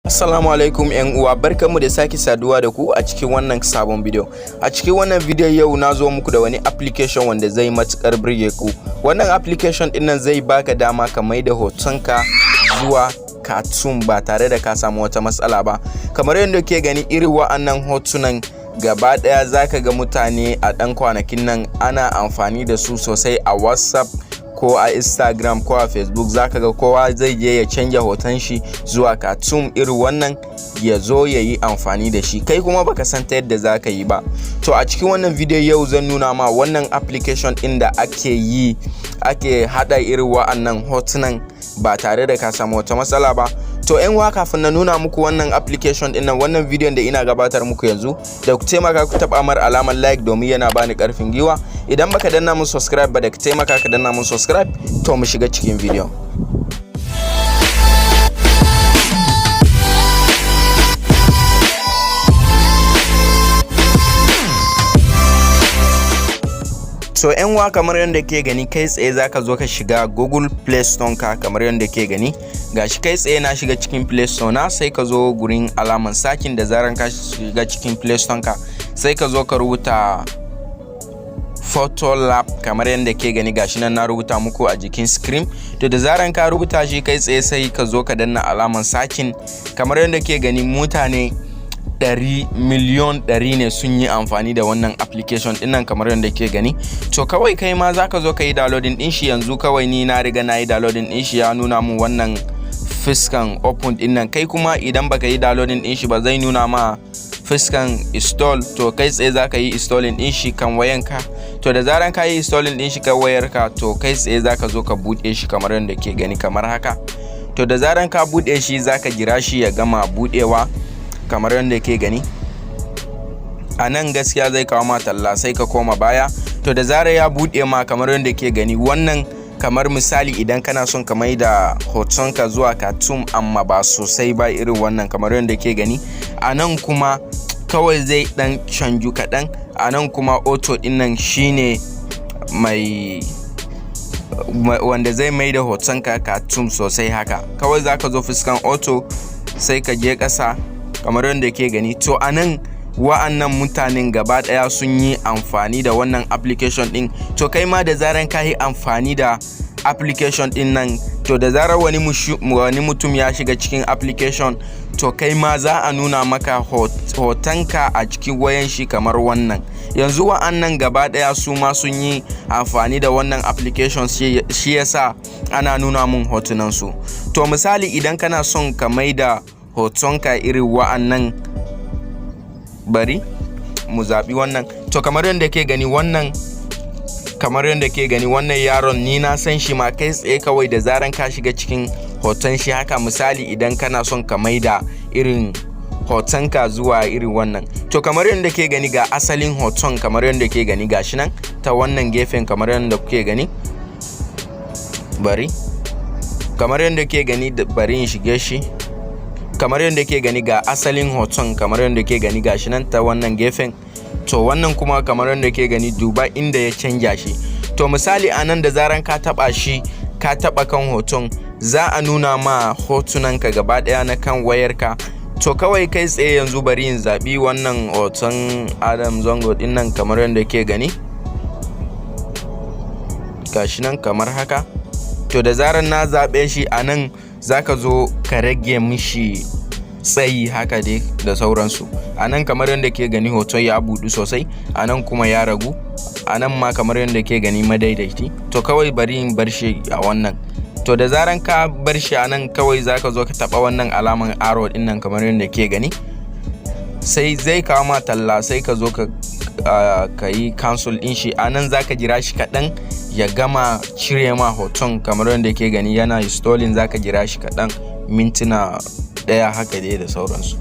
Assalamu alaikum yan uwa, barkanmu da sake saduwa da ku a cikin wannan sabon bidiyo. A cikin wannan bidiyo yau na zo muku da wani application wanda zai matukar burge ku. Wannan application din nan zai baka dama ka mai da hotonka zuwa cartoon ba tare da ka samu wata matsala ba. Kamar yadda ke gani, irin wa'annan hotunan gaba daya zaka ga mutane a dan kwanakin nan ana amfani da su sosai a WhatsApp ko a Instagram ko a Facebook. Zaka ga kowa zai je ya canja hoton shi zuwa cartoon irin wannan, ya zo ya yi amfani da shi. Kai kuma baka san ta yadda zaka yi ba. To, a cikin wannan video yau zan nuna ma wannan application din da ake yi, ake hada irin wa'annan hotunan ba tare da ka samu wata matsala ba. To yan uwa, kafin na nuna muku wannan application din nan, wannan bidiyon da ina gabatar muku yanzu, da ku taimaka ku taba mar alamar like domin yana bani karfin gwiwa. Idan baka danna mun subscribe ba, da ka taimaka ka danna mun subscribe. To, mu shiga cikin bidiyon. So yan uwa, kamar yadda ke gani, kai tsaye zaka zo ka shiga Google Play Store ka. Kamar yadda ke gani, gashi kai tsaye na shiga cikin Play Store na. Sai ka zo gurin alaman searching. Da zaran ka shiga cikin Play Store ka, sai ka zo ka rubuta Photo Lab. Kamar yadda ke gani, gashi nan na rubuta muku a jikin screen. To, da zaran ka rubuta shi, kai tsaye sai ka zo ka danna alaman searching. Kamar yadda ke gani, mutane 100 miliyon 100 ne sun yi amfani da wannan application dinnan, kamar yadda ke gani. To, kawai kai ma zaka zo ka yi downloading din shi. Yanzu kawai ni na riga na yi downloading din shi, ya nuna mun wannan fuskan open dinnan. Kai kuma idan baka yi downloading din shi ba, zai nuna ma fuskan install. To, kai tsaye zaka yi installing din shi kan wayanka. To, da zaran ka yi installing din shi kan wayarka, to kai tsaye zaka zo ka buɗe shi, kamar yadda ke gani, kamar haka. To, da zaran ka buɗe shi, zaka jira shi ya gama buɗewa, kamar yadda ke gani a nan. Gaskiya zai kawo ma talla, sai ka koma baya. To, da zarar ya buɗe ma, kamar yadda ke gani wannan, kamar misali idan kana son ka mai da hotonka zuwa cartoon amma ba sosai ba, irin wannan, kamar yadda ke gani a nan. Kuma kawai zai dan canju kaɗan a nan. Kuma auto ɗin nan shine mai wanda zai mai da hotonka cartoon sosai haka. Kawai zaka zo fuskan auto, sai ka je ƙasa, kamar yadda ke gani. To, a nan wa'annan mutanen gaba daya sun yi amfani da wannan application din. To, kai ma da zaran ka yi amfani da application din nan, to da zarar wani mutum ya shiga cikin application, to kai ma za a nuna maka hotonka a cikin wayan shi kamar wannan. Yanzu wa'annan gaba daya su ma sun yi amfani da wannan application, shi yasa ana nuna mun hotunan su. To, misali idan kana son ka mai da hotonka irin wa'annan, bari mu zaɓi wannan. To, kamar yadda ke gani wannan, kamar yadda ke gani wannan yaron, ni na san shi ma. Kai tsaye kawai da zaran ka shiga cikin hoton shi haka, misali idan kana son ka maida irin hotonka zuwa irin wannan, to kamar yadda ke gani, ga asalin hoton, kamar yadda ke gani, gashi nan ta wannan gefen, kamar yadda kuke gani. Bari, kamar yadda ke gani, bari in shige shi. Kamar yadda ke gani, ga asalin hoton, kamar yadda ke gani, gashi nan ta wannan gefen. To, wannan kuma, kamar yadda ke gani, duba inda ya canja shi. To, misali a nan da zaran ka taba shi, ka taba kan hoton, za a nuna ma hotunanka gaba daya na kan wayarka. To, kawai kai tsaye yanzu bari in zabi wannan hoton Adam Zango din nan, kamar yadda ke gani, gashi nan kamar haka. To, da zaran na zaɓe shi, a nan zaka zo ka rage mishi tsayi haka dai da sauransu. A nan, kamar yadda ke gani, hoton ya buɗu sosai. A nan kuma ya ragu. A nan ma, kamar yadda ke gani, madaidaiti. To, kawai bari in bar shi a wannan. To, da zaran ka bar shi a nan, kawai zaka zo ka taɓa wannan alaman arrow din nan, kamar yadda ke gani, sai zai kawo ma talla, sai ka zo ka yi cancel din shi. A nan zaka jira shi kaɗan ya gama cire ma hoton. Kamar yadda ke gani, yana installing. Zaka jira shi kaɗan, mintuna 1 haka dai da sauransu.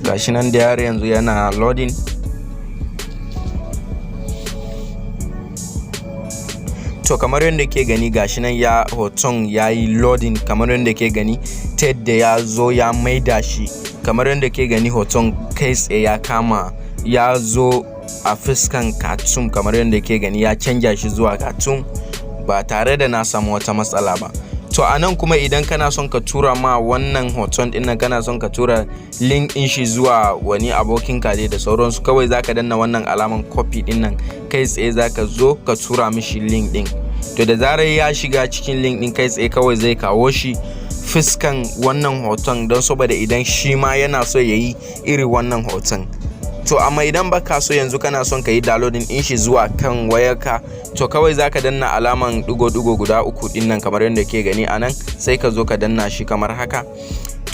Gashi nan da har yanzu yana loading. To, kamar yadda ke gani, gashi nan ya hoton ya yi loading, kamar yadda ke gani, ta yadda ya zo ya maida shi. Kamar yadda ke gani, hoton kai tsaye ya kama, ya zo a fuskan cartoon. Kamar yadda ke gani, ya canja shi zuwa cartoon ba tare da na samu wata matsala ba. To, To a nan kuma, idan kana son ka tura ma wannan hoton din nan, kana son ka tura link din shi zuwa wani abokin ka dai da sauransu, kawai zaka danna wannan alaman copy din nan. Kai tsaye zaka zo ka tura mishi link din. To, da zarar ya shiga cikin link din, kai tsaye kawai zai kawo shi fuskan wannan hoton, don saboda idan shi ma yana so ya yi iri wannan hoton. To, amma idan baka so yanzu, kana son ka yi downloading din shi zuwa kan wayarka, to kawai zaka danna alaman digo-digo guda uku din nan kamar yadda ke gani anan, sai ka zo ka danna shi kamar haka.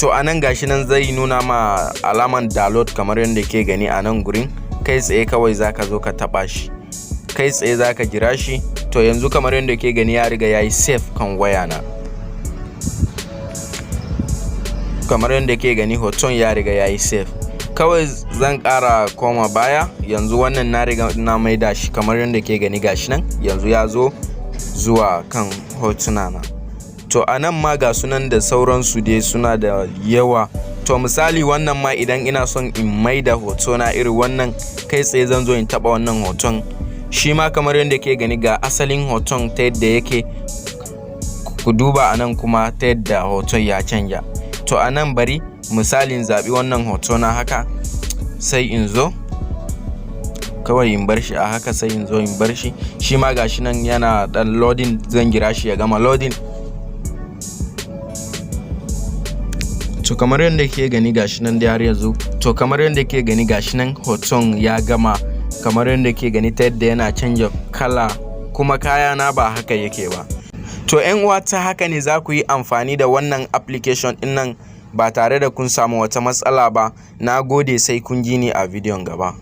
To, anan gashi nan zai nuna ma alaman download kamar yadda ke gani a nan gurin. Kai tsaye kawai zaka zo ka taba shi, kai tsaye zaka jira shi. To, yanzu kamar yadda ke gani, ya riga ya yi save kan wayana. Kamar yadda ke gani, hoton ya riga ya yi save. Kawai zan ƙara koma baya. Yanzu wannan na riga na maida shi kamar yadda ke gani. Gashi nan yanzu ya zo zuwa kan hotuna na. To, a nan ma ga sunan da sauransu dai, suna da yawa. To, misali wannan ma, idan ina son in maida hoto na irin wannan, kai tsaye zan zo in taba wannan hoton. Shi ma kamar yadda ke gani, ga asalin hoton ta yadda yake. Ku duba a nan kuma ta yadda hoton ya canja. To, a nan bari misalin zaɓi wannan hoto na haka, sai in zo kawai in bar shi a haka, sai in zo in bar shi. Shi ma gashi nan yana dan loading, zan gira shi ya gama loading. To, kamar yadda ke gani, gashi nan da har yanzu. To, kamar yadda ke gani, gashi nan hoton ya gama, kamar yadda ke gani ta yadda yana canja kala, kuma kaya na ba haka yake ba. To, yan uwa, ta haka ne za ku yi amfani da wannan application din nan ba tare da kun samu wata matsala ba. Na gode, sai kun ji ni a bidiyon gaba.